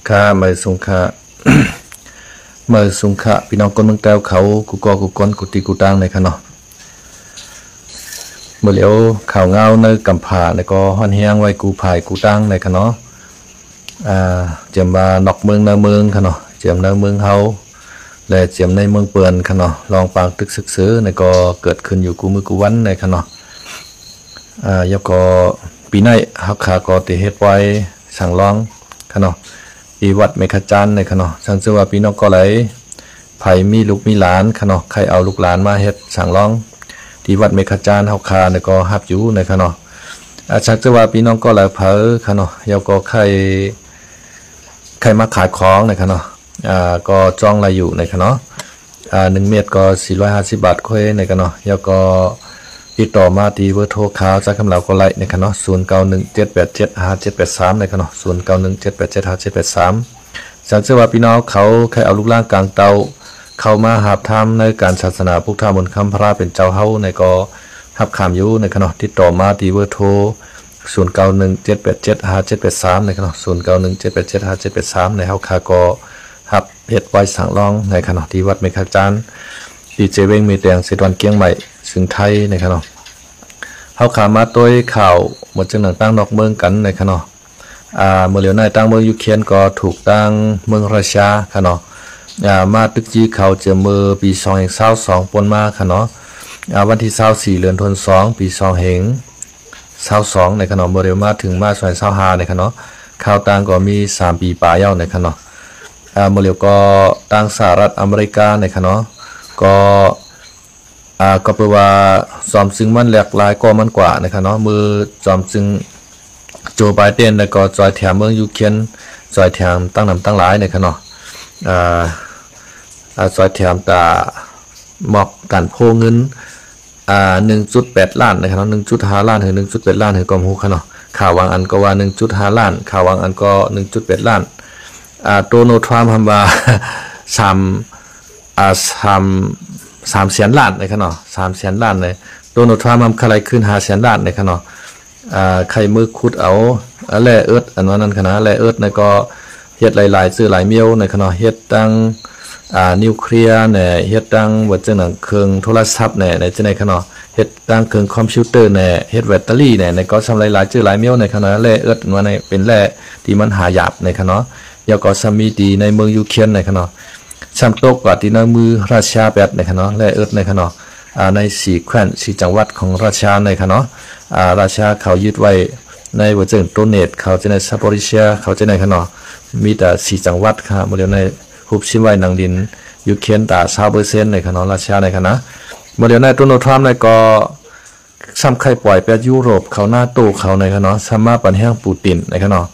ຄ່ະ ມາສຸງຄ່ະ ມາສຸງຄ່ະ ພີ່ນ້ອງຄົນເມືອງແຕ້ວເຂົາ ກູ່ກໍ ກູ່ຄົນ ກູ່ທີ່ ກູ່ຕ່າງ ນະຄະເນາະ. ມື້ຫຼຽວ ຂ່າວງາວໃນກຳພາ ນະກໍ ຮ້ອນແຮງໄວ້ ກູ່ພາຍ ກູ່ຕ່າງ ນະຄະເນາະ. ອາ ຈຽມວ່ານອກເມືອງ ໃນເມືອງ ຄະເນາະ ຈຽມໃນເມືອງເຮົາ ແລະ ຈຽມໃນເມືອງເພິ່ນ ຄະເນາະ. ລອງປາງຕຶກຊຶກເສີ ນະກໍ ເກີດຂຶ້ນຢູ່ ກູ່ມື້ ກູ່ວັນ ນະຄະເນາະ. ອາ ແລ້ວກໍ ປີໃໝ່ ເຮົາຂ້າກໍໄດ້ເຮັດໄວ້ ສາງລອງ ຄະເນາະ ທີ່ວັດເມຂະຈານ ນະຄະເນາະ. ສັງເກດວ່າ ພີ່ນ້ອງກໍຫຼາຍ ໃຜມີລູກມີຫຼານ ຄະເນາະ ໃຄ່ເອົາລູກຫຼານມາເຮັດ ສາງລອງ ທີ່ວັດເມຂະຈານ ເຮົາຂ້າ ນະກໍ ຮັບຢູ່ ນະຄະເນາະ. ອາ ສັງເກດວ່າ ພີ່ນ້ອງກໍຫຼາຍ ໃຜ ຄະເນາະ ແລ້ວກໍໃຄ່ ໃຄ່ມາຂາຍຂອງ ນະຄະເນາະ ອາ ກໍຈອງໄດ້ຢູ່ ນະຄະເນາະ. ອາ ໜຶ່ງເມັດກໍ ສີ່ຮ້ອຍຫ້າສິບບາດ ຄ່ອຍ ນະຄະເນາະ. ແລ້ວກໍ ຕິດຕໍ່ມາທີ່ເບີໂທ ຂ່າວຈາກຄຳລາວກໍໄດ້ ນະຄະເນາະ ສູນເກົ້າໜຶ່ງເຈັດແປດເຈັດຫ້າເຈັດແປດສາມ ນະຄະເນາະ ສູນເກົ້າໜຶ່ງເຈັດແປດເຈັດຫ້າເຈັດແປດສາມ. ສັງເກດວ່າ ພີ່ນ້ອງເຂົາໃຄ່ເອົາລູກຫຼານກາງເຕົາ ເຂົ້າມາຮັບທຳໃນການສາສະໜາ ພຸດທະມົນຄຳ ພະເປັນເຈົ້າເຮົາ ນະກໍ ຮັບຄຳຢູ່ ນະຄະເນາະ. ຕິດຕໍ່ມາທີ່ເບີໂທ ສູນເກົ້າໜຶ່ງເຈັດແປດເຈັດຫ້າເຈັດແປດສາມ ນະຄະເນາະ ສູນເກົ້າໜຶ່ງເຈັດແປດເຈັດຫ້າເຈັດແປດສາມ ນະ. ເຮົາຂ້າກໍ ຮັບເຮັດໄວ້ ສາງລອງ ນະຄະເນາະ ທີ່ວັດເມຂະຈານ ທີ່ເຈເວັງເມແຕງ ເຊດວັນ ກຽງໃໝ່ ຊຽງໄທ ນະຄະເນາະ. ເຮົາຂ້າມາໂຕຍຂ່າວ ໝົດຈັ່ງໜັງ ຕ່າງນອກເມືອງກັນ ນະຄະເນາະ. ອາ ມື້ຫຼຽວໃນ ຕ່າງເມືອງຢູເຄຣນກໍຖືກຕ່າງເມືອງຣັດເຊຍ ຄະເນາະ ອາ ມາຕຶກຈີ່ເຂົາ ຈາກເມື່ອປີສອງພັນຊາວສອງ ປົນມາ ຄະເນາະ. ອາ ວັນທີຊາວສີ່ ເດືອນທັນວາ ປີສອງພັນ ຊາວສອງ ນະຄະເນາະ. ບໍ່ໄດ້ມາເຖິງມາສອງພັນຊາວຫ້າ ນະຄະເນາະ. ຂ່າວຕ່າງກໍມີສາມປີປາຍແລ້ວ ນະຄະເນາະ. ອາ ບໍ່ຫຼຽວກໍທາງສະຫະລັດອາເມລິກາ ນະຄະເນາະ ກໍ ອາ ກໍເປີວ່າ ຈອມຊຶງມັນແຫຼກຫຼາຍກໍມັນກວ່າ ນະຄະເນາະ. ມື້ຈອມຊຶງໂຈໄບເດັນ ແລ້ວກໍຈອຍແຖມເມືອງຢູເຄຣນ ຈອຍແຖມຕັ້ງນຳຕັ້ງຫຼາຍ ນະຄະເນາະ. ອາ ອາ ຈອຍແຖມຕາມອບການໂພເງິນ ອາ ໜຶ່ງຈຸດແປດລ້ານ ນະຄະເນາະ ໜຶ່ງຈຸດຫ້າລ້ານ ຫຼື ໜຶ່ງຈຸດແປດລ້ານ ຫຼື ກໍບໍ່ຮູ້ ຄະເນາະ. ຂ່າວບາງອັນກໍວ່າໜຶ່ງຈຸດຫ້າລ້ານ ຂ່າວບາງອັນກໍໜຶ່ງຈຸດແປດລ້ານ. ອາ ໂດນັລ ທຣຳ ທຳວ່າ ສາມ ອາ ສາມ ສາມແສນລ້ານ ນະຄະເນາະ ສາມແສນລ້ານເລີຍ. ໂດນັລ ທຣຳ ທຳຄ່າໄລ່ຄືນຫ້າແສນລ້ານ ນະຄະເນາະ. ອາ ໄຂ່ມືຂຸດເອົາ ອາ ແຣເອີດ ອັນວ່ານັ້ນ ຄະເນາະ ແຣເອີດ ນະກໍ ເຮັດຫຼາຍໆ ເຈີຫຼາຍມຽວ ນະຄະເນາະ. ເຮັດທັງ ອາ ນິວເຄລຍແດ່ ເຮັດທັງ ວ່າຈັ່ງນັ້ນ ເຄື່ອງໂທລະສັບແດ່ ໃນຈັ່ງໃດ ຄະເນາະ ເຮັດທັງເຄື່ອງຄອມພິວເຕີແດ່ ເຮັດແບັດເຕີຣີແດ່ ນະກໍ ສ່ຳຫຼາຍໆ ເຈີຫຼາຍມຽວ ນະຄະເນາະ. ແຣເອີດ ອັນວ່ານັ້ນ ເປັນແຣທີ່ມັນຫາຍາກ ນະຄະເນາະ. ແລ້ວກໍສ່ຳມີທີ່ໃນເມືອງຢູເຄຣນ ນະຄະເນາະ ສ່ຳຕົກກວ່າທີ່ໃນມືຣັດເຊຍແປດ ນະຄະເນາະ ແຣເອີດ ນະຄະເນາະ. ອາ ໃນສີ່ແຂວງ ສີ່ຈັງຫວັດຂອງຣັດເຊຍ ນະຄະເນາະ ອາ ຣັດເຊຍເຂົາຍຶດໄວ້ ໃນ ວ່າຈັ່ງ ໂດເນດ ເຂົາຈັ່ງໃດ ຊາໂປຣິເຊຍ ເຂົາຈັ່ງໃດ ຄະເນາະ ມີແຕ່ສີ່ຈັງຫວັດ ຄະ ບໍ່ຫຼຽວໃນ ຮຸບຊິ້ນໄວ້ໜັງດິນ ຢູເຄຣນຕາ ຊາວເປີເຊັນ ນະຄະເນາະ ຣັດເຊຍ ນະຄະເນາະ. ບໍ່ຫຼຽວໃນ ໂດນັລ ທຣຳ ນະກໍ ສ່ຳໄຂ່ປ່ອຍແປດຢູໂຣບເຂົາ ນາໂຕເຂົາ ນະຄະເນາະ ສ່ຳມາປັນແຮງປູຕິນ ນະຄະເນາະ.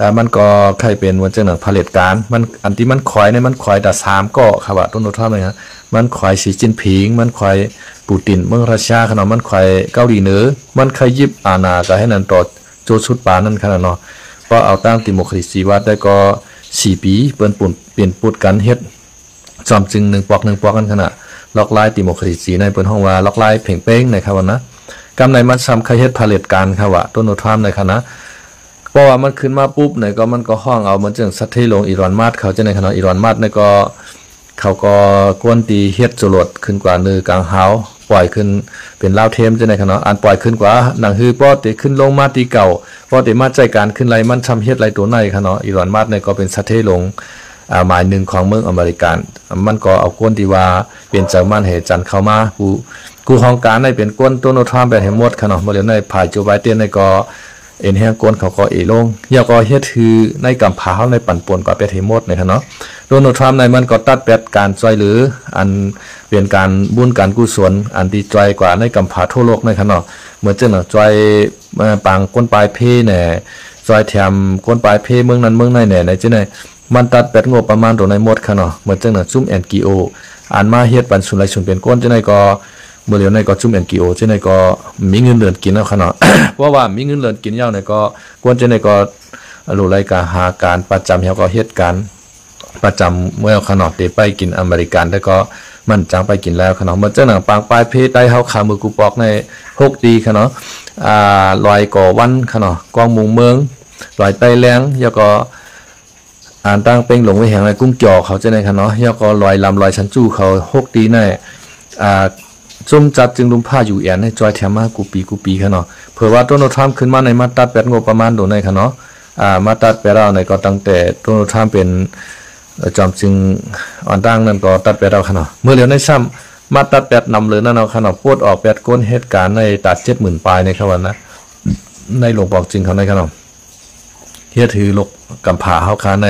ອາ ມັນກໍໄຂ່ເປັນ ວ່າຈັ່ງນັ້ນ ຜະເດັດການ ມັນ ອັນທີ່ມັນຄອຍນີ້ ມັນຄອຍແຕ່ສາມກໍ ຄະວ່າ ໂດນັລ ທຣຳ ນະ ມັນຄອຍສີຈິ້ນຜິງ ມັນຄອຍປູຕິນເມືອງຣັດເຊຍ ຄະເນາະ ມັນຄອຍເກົາຫຼີເໜືອ ມັນໄຂ່ຢິບອານາກະໃຫ້ນັ້ນຕໍ່ ໂຈຊຸດປານນັ້ນ ຄະເນາະ. ເພາະເອົາຕາມດີໂມຄຣາຊີວ່າໄດ້ກໍສີ່ປີ ເປັນປຸດ ເປັນປຸດກັນເຮັດ ຈອມຊຶງໜຶ່ງປອກໜຶ່ງປອກ ນັ້ນ ຄະເນາະ. ລອກລາຍດີໂມຄຣາຊີໃນ ເພິ່ນຮ້ອງວ່າລອກລາຍເພງເປ້ງ ນະຄະວ່ານະ. ກຳໃນມັນສ່ຳໄຂ່ເຮັດຜະເດັດການ ຄະວ່າ ໂດນັລ ທຣຳ ນະຄະເນາະ. ເພາະວ່າມັນຂຶ້ນມາປຸບ ນະກໍ ມັນກໍຮ້ອງເອົາ ເໝືອນຈັ່ງສະເທໂລງ ອີລອນ ມັສ ເຂົາຈັ່ງໃດ ຄະເນາະ. ອີລອນ ມັສ ນະກໍ ເຂົາກໍ ຄົນທີ່ເຮັດໂຈລົດຂຶ້ນກວ່າເໜືອກາງຫາວ ປ່ອຍຂຶ້ນເປັນລາວເທມຈັ່ງໃດ ຄະເນາະ. ອັນປ່ອຍຂຶ້ນກວ່າ ໜັງຮື ພໍເຕະຂຶ້ນລົງມາທີ່ເກົ່າ ພໍເຕະມາໃຊ້ການຂຶ້ນໄລ່ ມັນຊ່ຳເຮັດໄລ່ໂຕໃນ ຄະເນາະ. ອີລອນ ມັສ ນີ້ກໍເປັນສະເທໂລງ ອາ ໝາຍໜຶ່ງຂອງເມືອງອາເມລິກາ ມັນກໍເອົາຄົນທີ່ວ່າເປັນເຈົ້າໝ້ານແຫ່ຈັນເຂົ້າມາ ຜູ້ ຜູ້ຫ້ອງການໃນເປັນຄົນ ໂດນັລ ທຣຳ ແປດໃຫ້ໝົດ ຄະເນາະ. ບໍ່ຫຼຽວໃນ ຝ່າຍໂຈໄບເດັນໃນກໍ ເອັນແຮງກົນເຂົາກໍເອລົງ ແລ້ວກໍເຮັດໃຫ້ໃນກຳພາເຮົາໃນປັ່ນປ່ວນກວ່າແປດເຮໂມດ ນະຄະເນາະ. ໂດນັລ ທຣຳ ໃນມັນກໍຕັດແປດການຊ່ວຍເຫຼືອ ອັນເປັນການບຸນການກຸສົນ ອັນທີ່ຊ່ວຍກວ່າໃນກຳພາທົ່ວໂລກ ນະຄະເນາະ. ເໝືອນຈັ່ງໜັງ ຊ່ວຍ ເອີ ປາງຄົນປາຍເພແດ່ ຊ່ວຍແຖມຄົນປາຍເພເມືອງນັ້ນເມືອງໃນແດ່ ໃນຈັ່ງໃດ ມັນຕັດແປດງົບປະມານໂຕໃນໝົດ ຄະເນາະ. ເໝືອນຈັ່ງໜັງ ຊຸມ ເອັນຈີໂອ ອັນມາເຮັດປັນສູນໄລ່ສູນເປັນກົ້ອນຈັ່ງໃດກໍ ມື້ຫຼຽວໃນກໍຊຸມ ເອັນຈີໂອ ຈັ່ງໃດກໍມີເງິນເດືອນກິນແລ້ວ ຄະເນາະ. ເພາະວ່າມີເງິນເດືອນກິນແລ້ວໃນກໍ ກວນຈັ່ງໃດກໍ ລູກໄລ່ກະຫາການປະຈຳ ແລ້ວກໍເຮັດການປະຈຳແລ້ວ ຄະເນາະ. ເດໄປກິນອາເມລິກາ ແຕ່ກໍມັນຈັ່ງໄປກິນແລ້ວ ຄະເນາະ. ເໝືອນຈັ່ງໜັງ ປາງປາຍເພໃຕ້ເຮົາ ຂາມືກູປອກໃນຫົກຕີ ຄະເນາະ ອາ ລອຍກໍວັນ ຄະເນາະ ກອງມຸງເມືອງ ລອຍໃຕ້ແລງ ແລ້ວກໍ ອັນຕັ້ງເປັງຫຼົງໄວແຮງໃນກຸງຈໍເຂົາຈັ່ງໃດຂະເນາະ, ແລ້ວກໍລອຍລຳລອຍຊັນຈູເຂົາຫົກຕີໃນ ອ່າ ຊຸມຈັດຈຶ່ງລຸມພາ ຢູເອັນ ໃຫ້ຊ່ອຍແຖມມາກູປີກູປີຂະເນາະ. ເຜີວ່າໂດນັລທຣຳຂຶ້ນມາໃນມາຕັດແປດງົບປະມານໂດນໃນຂະເນາະ, ອ່າ ມາຕັດແປດເອົາໃນກໍຕັ້ງແຕ່ໂດນັລທຣຳເປັນ ເອີ ຈອມຈຶ່ງອັນຕັ້ງນັ້ນກໍຕັດແປດເອົາຂະເນາະ. ເມື່ອຫຼຽວໃນຊ້ຳມາຕັດແປດນຳເລີຍນັ້ນເອົາຂະເນາະ, ປົດອອກແປດຄົນເຮັດການໃນຕາເຈັດໝື່ນປາຍໃນຂະວ່ານະ ໃນຫຼວງປອງຈຶ່ງເຂົາໃນຂະເນາະ. ເຮັດໃຫ້ໂລກກຳພ້າເຮົາຄະໃນ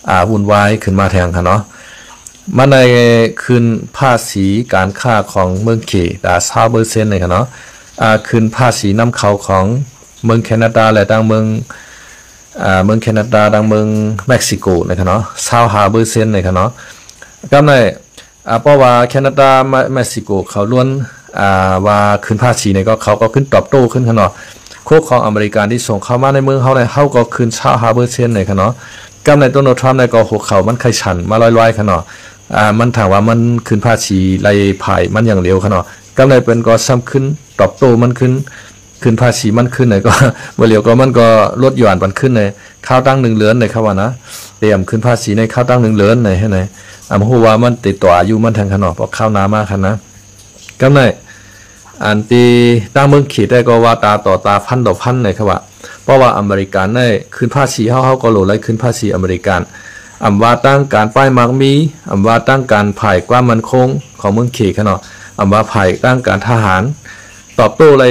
ອ່າ ວຸ່ນວາຍຂຶ້ນມາແທງຂະເນາະ. ມາໃນຄືນພາສີການຄ້າຂອງເມືອງເຂດ ຊາວເປີເຊັນໃນຂະເນາະ, ອ່າ ຄືນພາສີນຳເຂົ້າຂອງເມືອງແຄນາດາ ແລະ ທາງເມືອງ ອ່າ ເມືອງແຄນາດາ ທາງເມືອງເມັກຊິໂກໃນຂະເນາະ ຊາວຫ້າເປີເຊັນໃນຂະເນາະ. ກັບໃນ ອ່າ ເພາະວ່າແຄນາດາ ເມັກຊິໂກເຂົາລ້ວນ ອ່າ ວ່າຂຶ້ນພາສີນີ້ກໍ ເຂົາກໍຂຶ້ນຕອບໂຕ້ຂຶ້ນຂະເນາະ. ໂຄກຂອງອາເມລິກັນທີ່ສົ່ງເຂົ້າມາໃນເມືອງເຮົານີ້ ເຮົາກໍຂຶ້ນຊາວຫ້າເປີເຊັນໃນຂະເນາະ. ກັບໃນໂດນັລທຣຳນີ້ກໍຫົວເຂົ່າມັນໄຄສັ່ນມາລອຍໆຂະເນາະ, ອ່າ ມັນຖາມວ່າມັນຂຶ້ນພາສີໄລ່ພາຍມັນຢ່າງເລວຂະເນາະ. ກັບໃນເພິ່ນກໍຊ້ຳຂຶ້ນຕອບໂຕ້ມັນຂຶ້ນ ຂຶ້ນພາສີມັນຂຶ້ນໃນກໍ ບໍ່ຫຼຽວກໍມັນກໍລົດຢ່ອນມັນຂຶ້ນໃນ ຄາວຕັ້ງໜຶ່ງເດືອນໃນຄະວ່ານະ, ຕຽມຂຶ້ນພາສີໃນຄາວຕັ້ງໜຶ່ງເດືອນໃນໃຫ້ໃນ ອຳຮູ້ວ່າມັນຕິດຕໍ່ອາຍຸມັນທັງຂະເນາະ ເພາະຄາວໜ້າມາຂະນະ. ກັບໃນ ອັນທີ່ຕາເມືອງເຂດໄດ້ກໍວ່າຕາຕໍ່ຕາ ຟັນຕໍ່ຟັນໃນຄະວ່າ ເພາະວ່າອາເມລິກັນໄດ້ຂຶ້ນພາສີເຮົາ ເຮົາກໍໂຫຼໄດ້ຂຶ້ນພາສີອາເມລິກັນ. ອຳວ່າຕັ້ງການປ້າຍໝາກມີ, ອຳວ່າຕັ້ງການຝ່າຍຄວາມໝັ້ນຄົງຂອງເມືອງເຂດຂະເນາະ, ອຳວ່າຝ່າຍຕັ້ງການທະຫານ ຕອບໂຕ້ໄດ້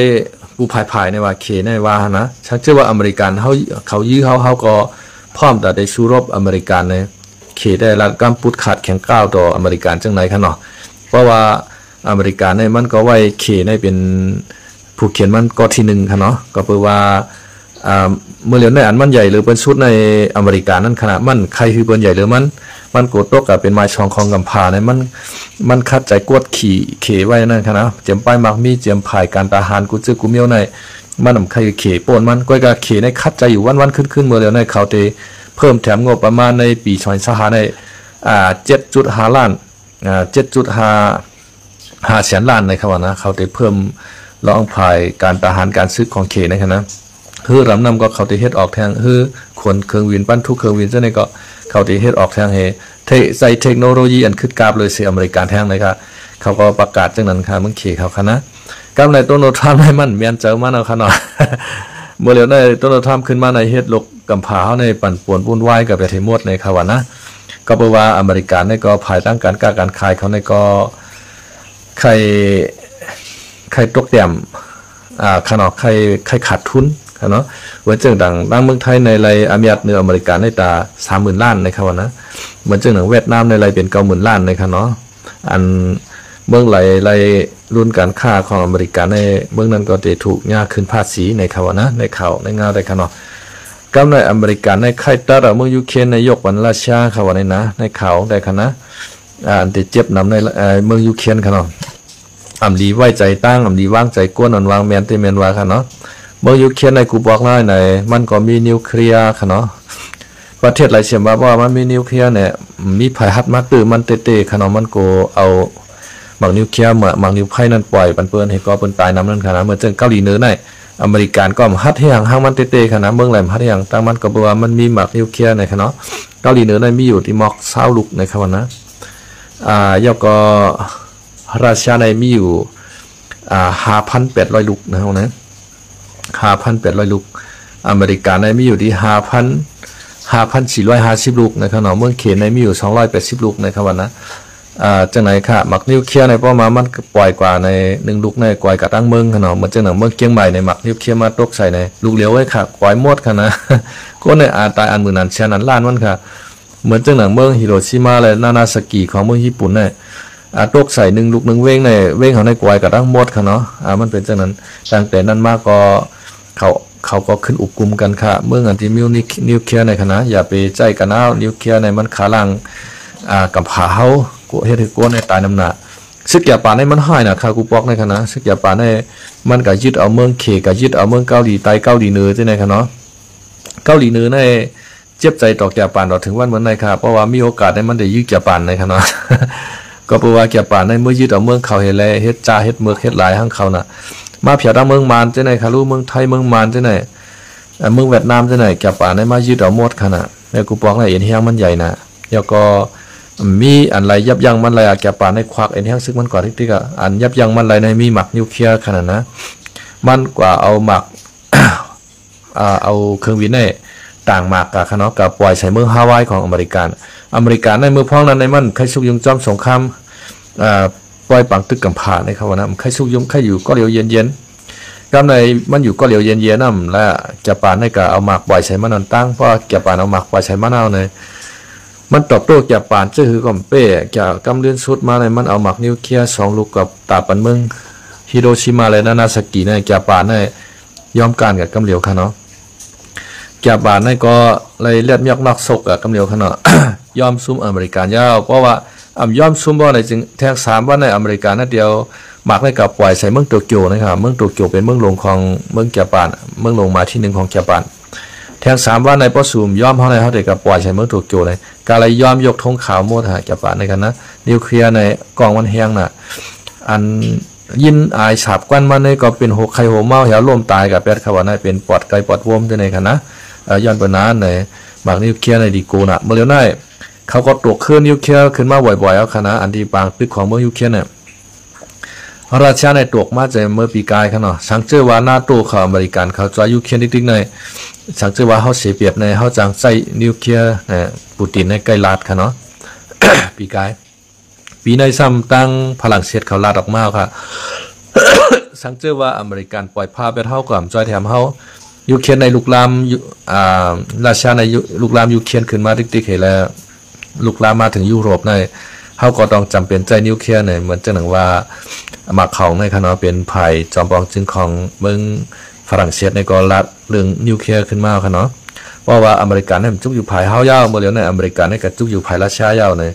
ຜູ້ພາຍພາຍໃນວ່າເຂດໃນວ່າຫັ້ນນະ, ສັງເກດວ່າອາເມລິກັນເຮົາ ເຂົາຢື້ເຮົາ ເຮົາກໍພ້ອມແຕ່ໄດ້ສູ້ລົບອາເມລິກັນໃນເຂດໄດ້ລັດກຳປຸດຂາດແຂງກ້າວຕໍ່ອາເມລິກັນຈັ່ງໃດຂະເນາະ. ເພາະວ່າອາເມລິກັນໃນມັນກໍໄວ້ເຂດໃນເປັນຜູ້ຂຽນມັນກໍທີໜຶ່ງຂະເນາະ, ກໍເປີວ່າ ອ່າ ເມື່ອຫຼຽວໃນອັນມັນໃຫຍ່ເຫຼືອເປັນສຸດໃນອາເມລິການັ້ນຂະນະ, ມັນໃຄຄືເປັນໃຫຍ່ເຫຼືອມັນ ມັນໂກຕົກກະເປັນໝາຍສອງຂອງກຳພ້າໃນ ມັນ ມັນຂັດໃຈກວດຂີ່ເຂໄວ້ນັ້ນຂະນະ, ຈຽມປ້າຍໝາກມີ ຈຽມຝ່າຍການທະຫານ ກູເຈື່ກູມ້ຽວໃນ ມັນນຳໃຄເຂໂປ້ນມັນ ກ້ອຍກະເຂໃນຂັດໃຈຢູ່ວັນໆຄືນໆ. ເມື່ອຫຼຽວໃນເຂົາເຕເພີ່ມແຖມງົບປະມານໃນປີສອງພັນຊາວຫ້າໃນ ອ່າ ເຈັດຈຸດຫ້າລ້ານ ອ່າ ເຈັດຈຸດຫ້າ ຫ້າແສນລ້ານໃນຄະວ່ານະ, ເຂົາໄດ້ເພີ່ມລອງຝ່າຍການທະຫານການຊຶກຂອງເຂໃນຄະນະ. ເຮືອລຳນ້ຳກໍເຂົາໄດ້ເຮັດອອກແທງ, ເຮືອຂົນເຄື່ອງບິນບັນທຸກເຄື່ອງບິນຈັ່ງໃດກໍເຂົາໄດ້ເຮັດອອກແທງ ໃຫ້ເທ ໃສ່ເທັກໂນໂລຢີອັນຂຶ້ນກາບເລີຍເສຍອາເມລິກາແທງໃນຄະ. ເຂົາກໍປະກາດຈັ່ງນັ້ນຄະ ເມືອງເຂເຂົາຄະນະ. ກັບນາຍໂຕໂນທຣຳໃນມັນແມ່ນໃຈມັນເອົາຄະເນາະ. ເມື່ອຫຼຽວໃນໂຕໂນທຣຳຂຶ້ນມາໃນເຮັດໂລກ ກຳພ້າເຮົາໃນປັ່ນປ່ວນວຸ່ນວາຍກັບປະເທດໝົດໃນຄະວ່ານະ. ກໍເພາະວ່າອາເມລິກາໃນກໍພາຍທາງການຄ້າການຂາຍເຂົາໃນກໍໄຄ ໄຄຕົກແຕ້ມ ອ່າ ຂະເນາະ ໄຄ ໄຄຂາດທຶນຂະເນາະ. ເວົ້າຈັ່ງດັ່ງ ທາງເມືອງໄທໃນໄລ່ອາຍັດເໜືອອາເມລິກາໃນຕາສາມໝື່ນລ້ານໃນຄະວ່ານະ. ເໝືອນຈັ່ງໜຶ່ງຫວຽດນາມໃນໄລ່ເປັນເກົ້າໝື່ນລ້ານໃນຄະເນາະ. ອັນເມືອງໃດໄລ່ລຸ້ນການຄ້າຂອງອາເມລິກາໃນເມືອງນັ້ນກໍໄດ້ຖືກຍາກຂຶ້ນພາສີໃນຄະວ່ານະ ໃນຂ່າວໃນງາວໃດຄະເນາະ. ກັບໃນອາເມລິກາໃນໄຄຕັດເອົາເມືອງຢູເຄຣນໃນຍົກປັນຣັດເຊຍ ເຂົາວ່າໃນນະ ໃນຂ່າວໄດ້ຄະນະ. ອ່າ ອັນທີ່ເຈັບນຳໃນ ເອີ ເມືອງຢູເຄຣນຄະເນາະ. ອຳລີໄວ້ໃຈຕັ້ງ ອຳລີວາງໃຈກວນ ອັນວາງແມ່ນແຕ່ແມ່ນວ່າຄະເນາະ. ເມືອງຢູເຄຣນໃນກູບອກນ້ອຍໃນ ມັນກໍມີນິວເຄລຍຄະເນາະ. ປະເທດໃດສຽມວ່າ ເພາະວ່າມັນມີນິວເຄລຍແນ່ ມີໃຜຮັດມາຕື່ມມັນເຕໆຄະເນາະ. ມັນກໍເອົາ ໝາກນິວເຄລຍ ໝາກ ໝາກນິວໄພນັ້ນປ່ອຍປັນເພິ່ນ ເຮັດກໍເພິ່ນຕາຍນຳນັ້ນຄະນະ. ເໝືອນຈັ່ງເກົາຫຼີເໜືອໃນ ອາເມລິການກໍຫັດເຮັດຫຍັງທາງມັນເຕໆຄະນະ. ເມືອງໃດມັນຫັດເຮັດຫຍັງທາງມັນ ກໍເພາະວ່າມັນມີໝາກນິວເຄລຍໃນຄະເນາະ. ເກົາຫຼີເໜືອໃນມີຢູ່ທີ່ໝອກຊາວລູກໃນຄະວ່ານະ. ອ່າ ແລ້ວກໍຣັດເຊຍໃນມີຢູ່ ອ່າ ຫ້າພັນແປດຮ້ອຍລູກນະເຮົານະ. ຫ້າພັນແປດຮ້ອຍລູກ. ອາເມລິກາໃນມີຢູ່ທີ່ຫ້າພັນ ຫ້າພັນສີ່ຮ້ອຍຫ້າສິບລູກນະຄະເນາະ. ເມືອງເຂນໃນມີຢູ່ສອງຮ້ອຍແປດສິບລູກນະຄະວ່ານະ. ອ່າ ຈັ່ງໃດຄະ ໝາກນິວເຄລຍໃນ ເພາະວ່າມັນປ່ອຍກວ່າໃນໜຶ່ງລູກໃນ ປ່ອຍກວ່າທັງເມືອງຄະເນາະ. ເໝືອນຈັ່ງໜຶ່ງເມືອງກຽງໃໝ່ໃນ ໝາກນິວເຄລຍມາຕົກໃສ່ໃນລູກດຽວເລີຍຄະ ປ່ອຍໝົດຄະນະ. ຄົນໃນອາ ຕາຍອັນໝື່ນອັນແສນອັນລ້ານມັນຄະ. ເໝືອນຈັ່ງໜັງເມືອງຮິໂຣຊິມາ ແລະ ນານາຊາກິຂອງເມືອງຍີ່ປຸ່ນນະ ອາ ຕົກໃສ່ໜຶ່ງລູກໜຶ່ງເວງໃນ ເວງເຮົາໃນກວາຍກະທັງໝົດຄະເນາະ. ອາ ມັນເປັນຈັ່ງນັ້ນ. ຕັ້ງແຕ່ນັ້ນມາກໍເຂົາ ເຂົາກໍຂຶ້ນອຸບກຸມກັນຄະ ເມືອງອັນທີ່ມີນິວເຄລຍໃນຄະນະ ຢ່າໄປໃຊ້ກັນເອົາ ນິວເຄລຍໃນມັນຂ້າລ້າງ ອາ ກຳພ້າເຮົາ ເຮັດໃຫ້ຄົນໃນຕາຍນຳໜ້າ. ຊຶກຢາປານໃນມັນຮ້າຍນະຄະ ກູປອກໃນຄະນະ ຊຶກຢາປານໃນມັນກະຍຶດເອົາເມືອງເຂ ກະຍຶດເອົາເມືອງເກົາຫຼີໃຕ້ ເກົາຫຼີເໜືອຈັ່ງໃດຄະເນາະ. ເກົາຫຼີເໜືອໃນ ເຈັບໃຈຕອກຈາກປານຕໍ່ເຖິງວັນເມືອໃນຄະ ເພາະວ່າມີໂອກາດໃນມັນໄດ້ຍຶດຈາກປານໃນຄະເນາະ. ກໍເພາະວ່າຈາກປານໃນເມື່ອຍຶດເອົາເມືອງເຂົາເຮັດແລ ເຮັດຈາ ເຮັດເມືອກ ເຮັດຫຼາຍທາງເຂົານະ ມາພຽວທາງເມືອງມານຈັ່ງໃດຄະ ຫຼືເມືອງໄທ ເມືອງມານຈັ່ງໃດ ເມືອງຫວຽດນາມຈັ່ງໃດ ຈາກປານໃນມາຍຶດເອົາໝົດຄະນະ. ນາຍກູປອງນະ ເອັນແຮງມັນໃຫຍ່ນະ ແລ້ວກໍມີອັນໄລ່ຢັບຢັ້ງມັນໄດ້ ອາ ຈາປານໃນຄວັກເອັນແຮງສຶກມັນກວ່າຕິກໆ ອາ ອັນຍັບຢັ້ງມັນໄດ້ໃນມີໝາກນິວເຄຍຂະໜາດນະ ມັນກວ່າເອົາໝາກ ອາ ເອົາເຄື່ອງບິນໃນຕ່າງໝາກກະຂະເນາະ ກະປ່ອຍໃສ່ເມືອງຮາວາຍຂອງອາເມລິກາ. ອາເມລິກາໃນມື້ພ້ອງນັ້ນໃນມັນໄຄຊຸກຍຸງຈອມສົງຄາມ ອາ ປ່ອຍປາງຕຶກກຳພ້າໃນຄະວ່ານະ ໄຄຊຸກຍຸງໄຄຢູ່ກໍຫຼຽວເຢັນໆ ກຳໃນມັນຢູ່ກໍຫຼຽວເຢັນໆນຳ ແລະ ຈາປານໃນກະເອົາໝາກປ່ອຍໃສ່ມັນນັ້ນຕັ້ງ ເພາະວ່າຈາປານເອົາໝາກປ່ອຍໃສ່ມັນເອົາໃນ ມັນຕອບໂຕ້ຈາປານເຈີຄືກຳເປ້ ຈາກກຳເລື່ອນສຸດມາໃນມັນເອົາໝາກນິວເຄຍສອງລູກກັບຕາປັນເມືອງຮິໂຣຊິມາ ແລະ ນານາຊາກິໃນ ຈາປານໃນ ຍອມການກັບກຳຫຼຽວຂະເນາະ. ຈາປານໃນກໍໄລ່ແລດມຽກນອກສົກກັບກຳຫຼຽວຂະເນາະ ຍອມຊຸມອາເມລິກາຍາວ ເພາະວ່າອຳຍອມຊຸມບໍ່ໄດ້ຈຶ່ງແທງສາມວັນໃນອາເມລິການະດຽວ ໝາກໃນກະປ່ອຍໃສ່ເມືອງໂຕກຽວນະຄະ ເມືອງໂຕກຽວເປັນເມືອງຫຼວງຂອງເມືອງຈາປານ ເມືອງຫຼວງໝາຍທີໜຶ່ງຂອງຈາປານ ແທງສາມວັນໃນ ບໍ່ຊຸມຍອມເຮົາໃນ ເຮົາໄດ້ກະປ່ອຍໃສ່ເມືອງໂຕກຽວໃນ ກະໄດ້ຍອມຍົກທົງຂາວໝົດຫາຈາປານໃນຄະນະ ນິວເຄຍໃນກ້ອງມັນແຮງນະ ອັນ ຍິນອາຍສາບກວັນມານີ້ກໍເປັນໂຮໄຂ້ໂຮເມົາ ແຮວລົ້ມຕາຍກະແປດຂະວ່ານະ ເປັນປອດໄກ່ປອດໂວມຈັ່ງໃດຂະນະ ເອີ ຍ້ອນເປັນນານໃນໝາກນິວເຄຍໃນດີໂກນະ ເມື່ອລຽວໃນ ເຂົາກໍຕົວະຄືນິວເຄຍຂຶ້ນມາບໍ່ອຍໆເອົາຂະນະ ອັນທີ່ບາງຕຶກຂອງເມືອງຢູເຄຣນນະ ຣັດເຊຍໃນຕົວະມາແຕ່ເມື່ອປີກາຍຂະເນາະ ສັງເຈີວ່ານາໂຕເຂົາ ອາເມລິການເຂົາຈອຍຢູເຄຣນຕິກໆໃນ ສັງເຈີວ່າເຮົາເສຍປຽບໃນ ເຮົາຈັ່ງໃຊ້ນິວເຄຍ ນະ ປູຕິນໃນໃກ້ລາດຂະເນາະ ປີກາຍ ປີໃນຊ້ຳທາງຝຣັ່ງເສດເຂົາລາດອອກມາເອົາຄະ ສັງເຈີວ່າອາເມລິການປ່ອຍພາແບບເຮົາກໍອຳຈອຍແຖມເຮົາ ຢູເຄຣນໃນລຸກລາມ ຢູ ອາ ຣັດເຊຍໃນລຸກລາມຢູເຄຣນຂຶ້ນມາຕິກໆເຮັດແລ້ວ ລຸກລາມມາເຖິງຢູໂຣບໃນ ເຮົາກໍຕ້ອງຈຳເປັນໃຊ້ນິວເຄຍໃນ ເໝືອນຈັ່ງໜຶ່ງວ່າ ມາຄອງໃນຂະເນາະ ເປັນຝ່າຍຈອມປອງຈຶ່ງຂອງເມືອງຝຣັ່ງເສດໃນກໍລາດເລື່ອງນິວເຄຍຂຶ້ນມາຂະເນາະ ເພາະວ່າອາເມລິກາໃນມັນຈຸກຢູ່ຝ່າຍເຮົາຍາວ ເມື່ອລຽວໃນອາເມລິກາໃນກໍຈຸກຢູ່ຝ່າຍຣັດເຊຍຍາວໃນ